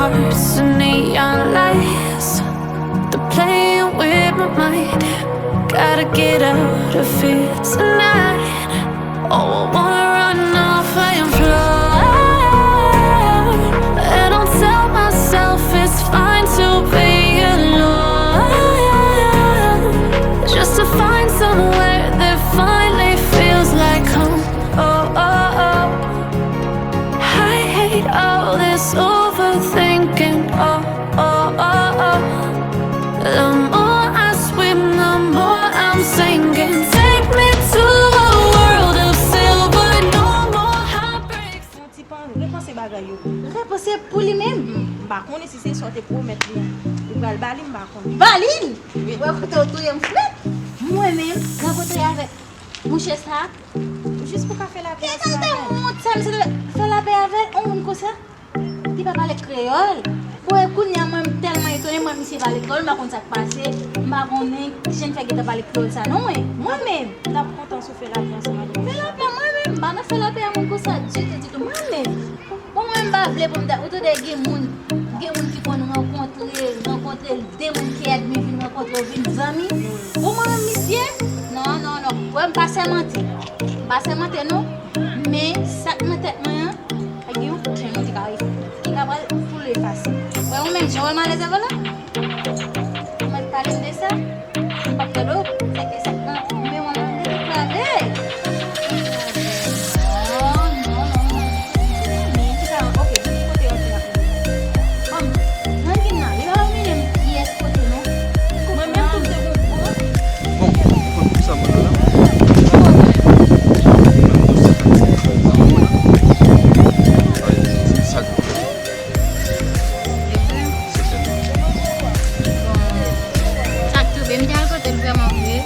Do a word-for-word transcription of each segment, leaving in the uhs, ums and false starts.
Hearts and neon lights, they're playing with my mind. Gotta get out of here tonight. Oh, I wanna run off and fly. And I'll tell myself it's fine to be alone. Just to find somewhere that finally feels like home. Oh, oh, oh. I hate all this overthinking. Oh, oh, oh, oh. The more I swim, the more I'm sinking. Take me to a world of silver, no more heartbreaks. Yon ti pan repanse bagay yo. Repanse pou li menm? M pa konnen si se sa w te pwomèt li an. Li pral ba li, m pa konnen. Ba li? Wi. Wè kote w touye m frèt. Mwen menm, rankontre avèk mouche sa. Jis pou ka fè lapè ansanm avè l. Ki kalite wont sa, misye te fè lapè avè l, yon moun konsa? Li pa pale kreyòl. Bon, e kounye a, mwen, m tèlman etone, m wè misye pale kreyòl, m pa konn sa k pase, m pa konnen kijan l fè gentan pale kreyòl sa, non, mwen. Mwen menm. L ap kontan si w fè lapè ansanm avè l. Fè lapè, mwen menm, m pa nan fè lapè a moun konsa ditou, ditou, mwen menm. Bon, mwen, m pa vle pou m ta, ou tande gen moun, gen moun ki konn rankontre, rankontre de moun ki ènmi vin rankontre w vin zanmi. Bon, mwen menm, misye, non, non, non. Wè, m pa sèmante. M pa sèmante, non. Men, sa k nan tèt mwen an, ak yon chen mwen te ka, te ka pral foule efase. Wè, ou menm, jan w wè m alèz avè w la? Ou mèt pale m de sa? M p ap fè do, se ke sa k nan memwa m nan, m te tou krave. Non, non, non, non. Men, ki sa, ok, ki kote yo te ap Ban m, nan ki m nan, li pa vin menm kiyès kote non. Mwen menm tou m te gon gwo. Bon, ou konn pou sa mwen la. Mwen menm tou se sa k te fè sa. Sa k te fè. Se sèl. Bon, sa k tonbe, m te al kote l vrèman vre.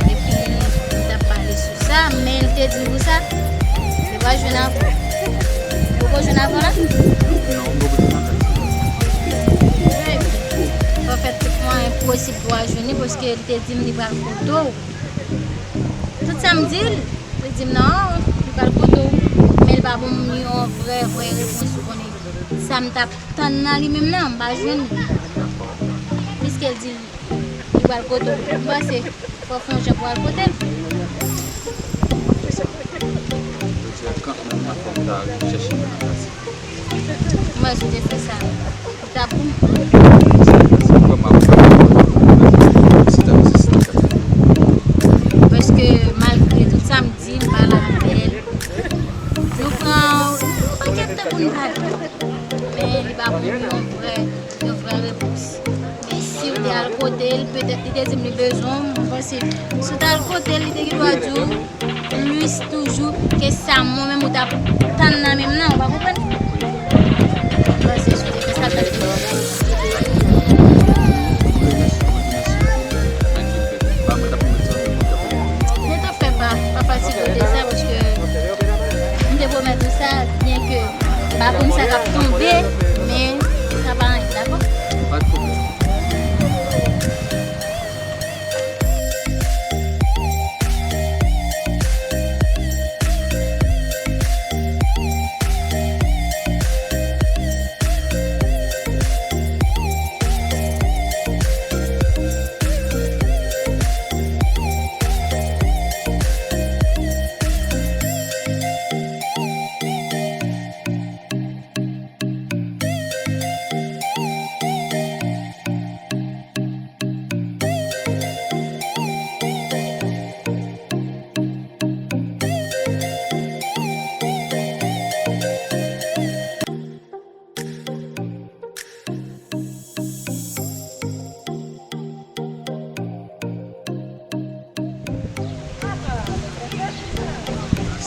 Epi, m t ap pale sou sa, men l te di m pou sa, li pral jwenn avè w. Ou poko jwenn avè w la? Non, m poko jwenn avè l. Wi. Fò fè tout mwayen posib pou w al jwenn li, paske li te di m li pral kote w. Tout sa m di l, li di m non, li pral kote w. Men li pa ban m yon vrè, vrè repons, ou konnen. Sa m t ap tann nan li menm nan, m pa jwenn li. Piske l di l Li pral kote w. M panse fò w fè yon jan pou w al kote l. Jodi a, kanmenm, nan fò m ta chèche moun nan kati. Mwen, si w te fè sa, ou t ap bon. Se, se kòman pou ta, si ta, si ta kati. Paske malgre tout sa m di, m pale avè l. Nou pran yon pakèt tan pou n pale. Men li pa ban m yon vrè, yon vrè repons. Men si w te al kote l, petèt li te di m li bezwen w, mwen panse si w te al kote l, li te gen dwa di w plis toujou ke sa mwen menm ou t ap tann nan men m nan, ou pa konprann? Mwen panse si w te fè sa, l t ap pi bon. Mwen t ap fè pa, pa fatige w de sa, paske m te pwomèt ou sa, byen ke m pa konn sa k ap tonbe, men sa pa anyen, dakò? Pa de pwoblèm.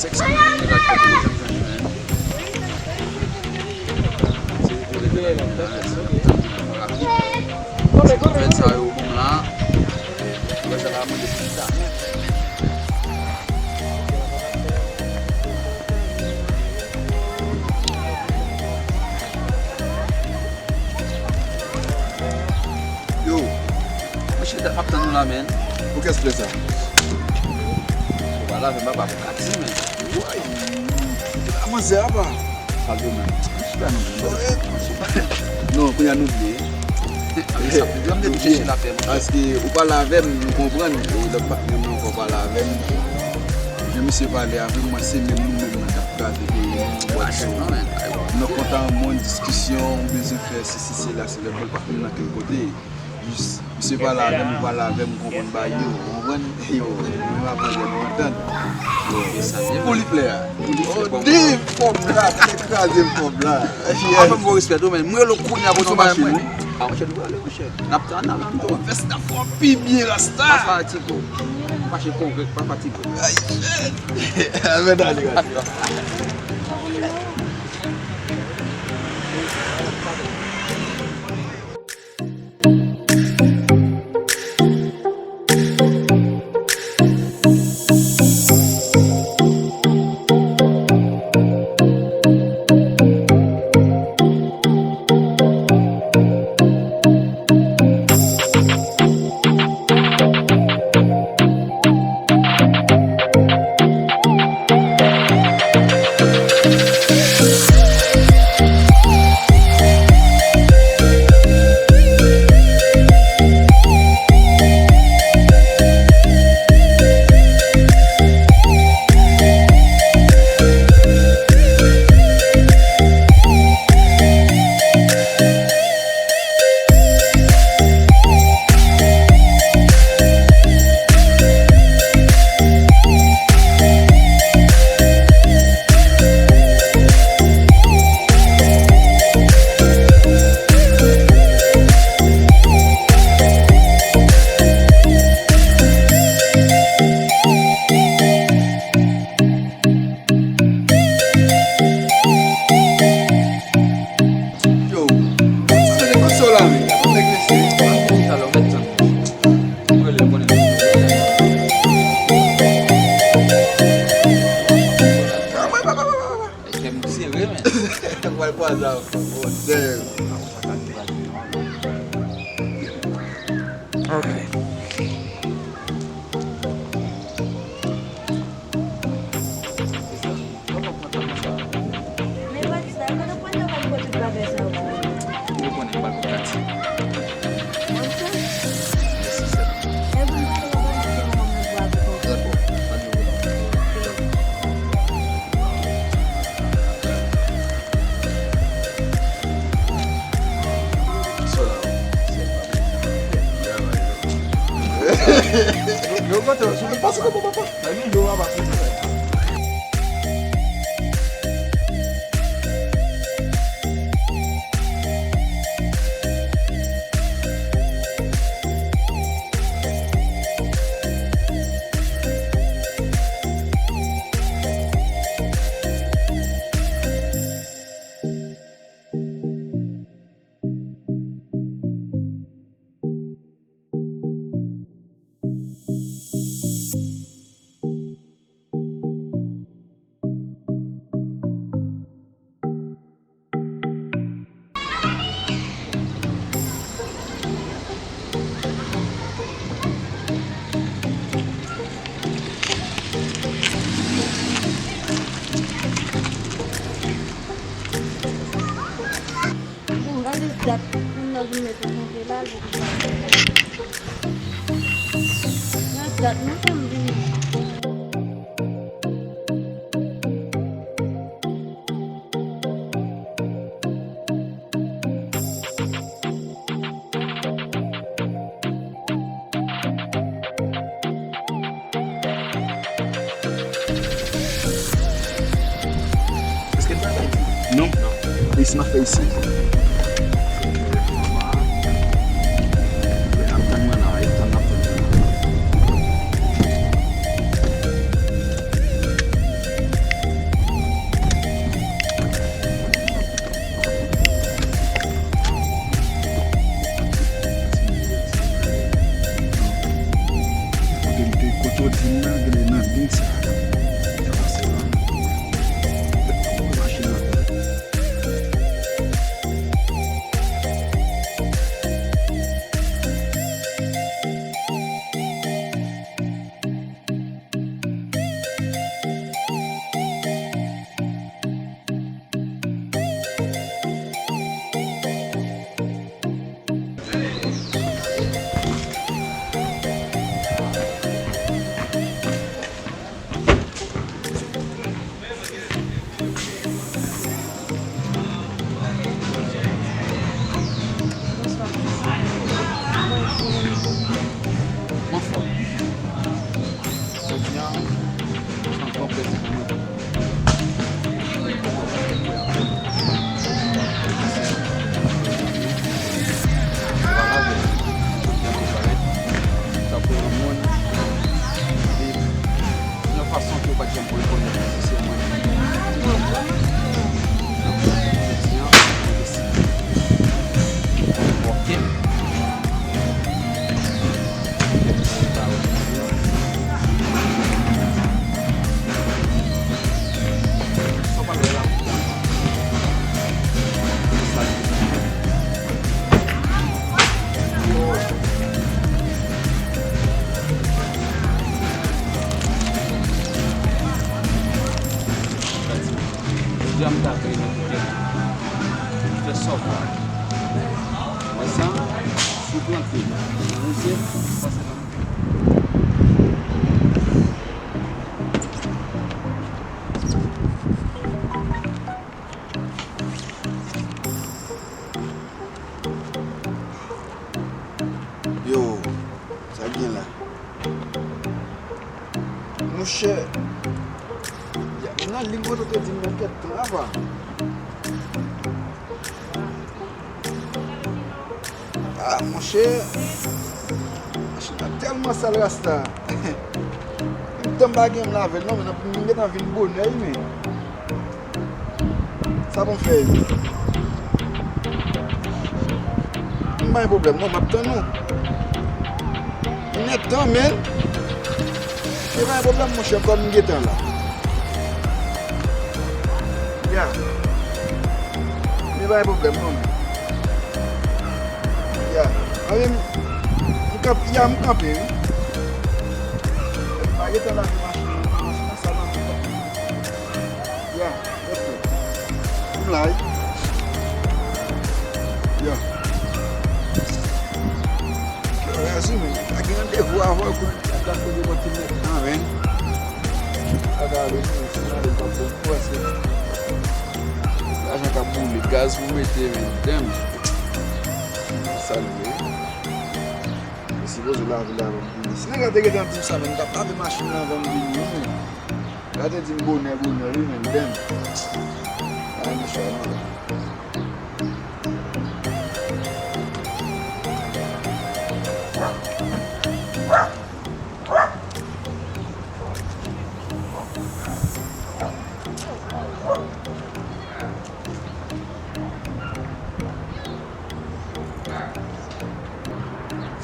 Sèks mwen, li pa t kote yo jwenn jwenn. Se pou rete la, rapid. Se pou fè sa yo bon la. Fè sa la, mwen de pita. Yo, mwen chita ap tann nou la, men. Pou kès flè sa? Ou pa lave m, papa, pou kati, men. Woy! Manzè apa? Pral de menm. Non, kounye a nou byen. Paske ou pale avè m, nou konprann, e lòt patnè m nan ankò pale avè m. Lè misye pale avè m, mwen se menm nou menm nan k ap kraze peyi nou. Nou kontan yon bon diskisyon, ou bezwen fè sesi, sela, se lè pou l pa fin nan kel kote. Jis, misye pale avè m, ou pale avè m, ou konprann bagay yo, ou konprann? Yo, nou menm ap antre, nou antann. Yo, pou li flè a. Oh, Dave, kòb la, te kraze kòb la. An fè m gwo respè tou, men mwen rele w kounye a pou nou bay mwen. A, monchè, nou prale, monchè. N ap tann nan menm tou. Fè sa fò pi byen, Rasta. Pa fatige w. Pa fatige w, pa fatige w. Ay, shit. Mèt ale, gade. Yo, sa se negosye w la, men. Gade yon nèg mesye. Talè w mèt tann. Mwen rele l konnen. Kè m sere, men. Mwen kwaze ankò. Oh, damn. Ok. Men Batista, kote w pran nan kòb pou tout bagay sa yo pou ou? Ou konnen m pa konn kanti. Konn sa? Mèsi, sè. Lè pou m pale, papa m di se yon nonm nan pou avèk ou. Dakò, pa gen pwoblèm. Dakò. Yo, yo, yo, yo, pase kòman, papa? Nan men yo, papa, se sa. Bon, gade dat moun nan vin mete nan vye la, l poko pase. Gade dat, non, fè m vini. Èske n pa bay di? Non. Non. E si m ap fè isi? Ap tann mwen la, ap tann, ap tann mwen la. Kote m te, kote w di m nan, genlè nan liy sa a. Sa pase la. Machin nan. Yo, sa k gen la? Monchè, ya, m nan liy kote w te di m nan kèk tan apa. Ah, monchè, machin nan tèlman sal rasta. Menm tan m pa gen m lave l non, men m gentan vin bonè wi, men. Sa pou m fè wi? M pa gen pwoblèm non, m ap tann ou. M gen tan, men. Men pa gen pwoblèm, monchè, kòm m gentan la. Ya. Men pa gen pwoblèm non, men. Ya. Anben, m, m kanp-, ya, m kanpe wi. M pa gentan lave machin nan, machin nan sal nan. Ya. Ok. M la wi. Ya. Yo, Razi, men, pa gen randevou avè w pou n ta koze bò ti nèg nan, men. Pa ka ale, men, si n ale, l p ap bon pou pase. Lajan k ap boule, gaz pou mete, men, damn. Sa l ye. Mwen sipoze lave la avan m vini. Si nèg la te gentan di m sa, men, m t ap lave machin nan avan m vini, wi, men. Nèg la te di m bonè, bonè, wi, men, damn. Ay, mesye, non.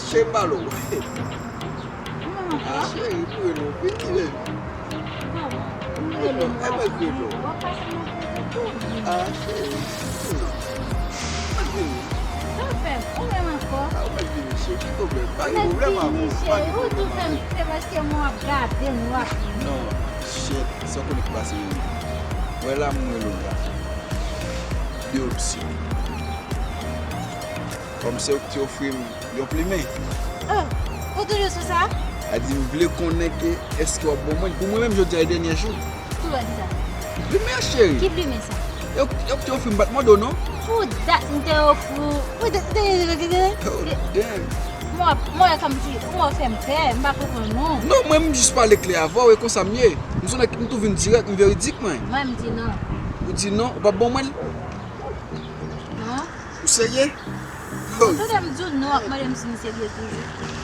Cheri, m pale w. Mwen ankò? Ah, cheri, m rele w. Vini, baby. Kòman? M rele w, e mwen k rele w. W ap pase nan kote tou. Ah, cheri. Mwen vini. Sa w fè? Ou menm ankò? Ah, ou mèt vini, cheri. Ki pwoblèm? Pa gen pwoblèm avè w. Pa gen pwoblèm avè w. Ou tou fè m pè paske mwen w ap gade m, w ap. Non, shit. Sa w konnen k pase menm? Wè la, m rele w la. De opsyon. Kòm se ou ki te ofri m yon plimen. Oh, ou toujou sou sa? A di m vle konnen ke èske w ap ban mwen l pou mwen menm jodi a e dènye jou. Pou wè kisa? Plimen an, cheri. Ki plimen sa? Yo, yo ki te ofri m, m pa t mande w non. Pou dat m te ofri w. Pou dat m te. Oh, damn. Mwen, mwen kòmsi, mwen fè m pè, m pa konprann non. Non, mwen m jis pale klè avè w, e konsa m ye. M se nèg, m tou vin dirèk, m veridik mwen. Mwen, m di non. Ou di non, ou p ap ban mwen l? Non. Ou serye? Ou tande m di w non, w ap mande m si m serye toujou.